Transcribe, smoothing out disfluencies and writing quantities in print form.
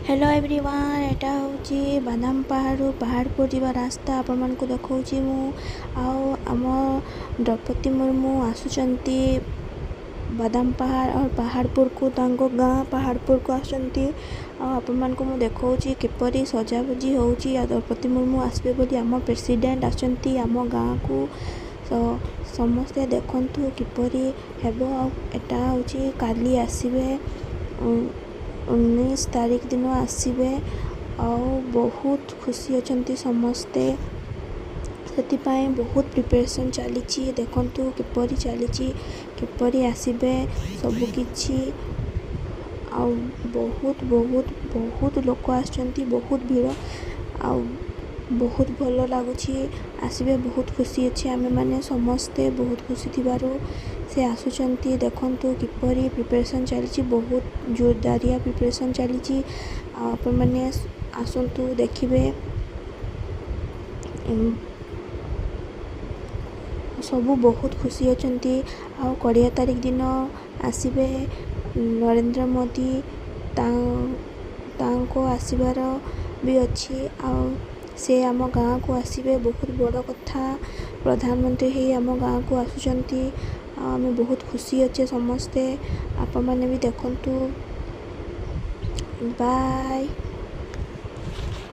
Hello everyone, ଏଇଟା ହେଉଛି ବାଦାମ ପାହାଡ଼ରୁ ପାହାଡ଼ପୁର ଯିବା ରାସ୍ତା ଆପଣମାନଙ୍କୁ ଦେଖାଉଛି ମୁଁ। ଆଉ ଆମ ଦ୍ରୌପଦୀ ମୁର୍ମୁ ଆସୁଛନ୍ତି ବାଦାମ ପାହାଡ଼ ଆଉ ପାହାଡ଼ପୁରକୁ, ତାଙ୍କ ଗାଁ ପାହାଡ଼ପୁରକୁ ଆସୁଛନ୍ତି। ଆଉ ଆପଣମାନଙ୍କୁ ମୁଁ ଦେଖାଉଛି କିପରି ସଜାସଜି ହେଉଛି ଆଉ ଦ୍ରୌପଦୀ ମୁର୍ମୁ ଆସିବେ ବୋଲି, ଆମ ପ୍ରେସିଡେଣ୍ଟ ଆସୁଛନ୍ତି ଆମ ଗାଁକୁ। ତ ସମସ୍ତେ ଦେଖନ୍ତୁ କିପରି ହେବ। ଆଉ ଏଟା ହେଉଛି କାଲି ଆସିବେ, 19 ତାରିଖ ଦିନ ଆସିବେ ଆଉ ବହୁତ ଖୁସି ଅଛନ୍ତି ସମସ୍ତେ। ସେଥିପାଇଁ ବହୁତ ପ୍ରିପାରେସନ୍ ଚାଲିଛି। ଦେଖନ୍ତୁ କିପରି ଚାଲିଛି, କିପରି ଆସିବେ ସବୁକିଛି। ଆଉ ବହୁତ ବହୁତ ବହୁତ ଲୋକ ଆସୁଛନ୍ତି, ବହୁତ ଭିଡ଼ ଆଉ ବହୁତ ଭଲ ଲାଗୁଛି। ଆସିବେ, ବହୁତ ଖୁସି ଅଛି ଆମେମାନେ ସମସ୍ତେ। ବହୁତ ଖୁସି ଥିବାରୁ ସେ ଆସୁଛନ୍ତି। ଦେଖନ୍ତୁ କିପରି ପ୍ରିପାରେସନ୍ ଚାଲିଛି, ବହୁତ ଜୋରଦାରିଆ ପ୍ରିପାରେସନ୍ ଚାଲିଛି। ଆଉ ଆପଣମାନେ ଆସନ୍ତୁ, ଦେଖିବେ। ସବୁ ବହୁତ ଖୁସି ଅଛନ୍ତି। ଆଉ 20 ତାରିଖ ଦିନ ଆସିବେ ନରେନ୍ଦ୍ର ମୋଦି, ତାଙ୍କ ଆସିବାର ବି ଅଛି। ଆଉ ସେ ଆମ ଗାଁକୁ ଆସିବେ, ବହୁତ ବଡ଼ କଥା। ପ୍ରଧାନମନ୍ତ୍ରୀ ହେଇ ଆମ ଗାଁକୁ ଆସୁଛନ୍ତି ଆଉ ଆମେ ବହୁତ ଖୁସି ଅଛେ ସମସ୍ତେ। ଆପଣମାନେ ବି ଦେଖନ୍ତୁ। ବାଏ।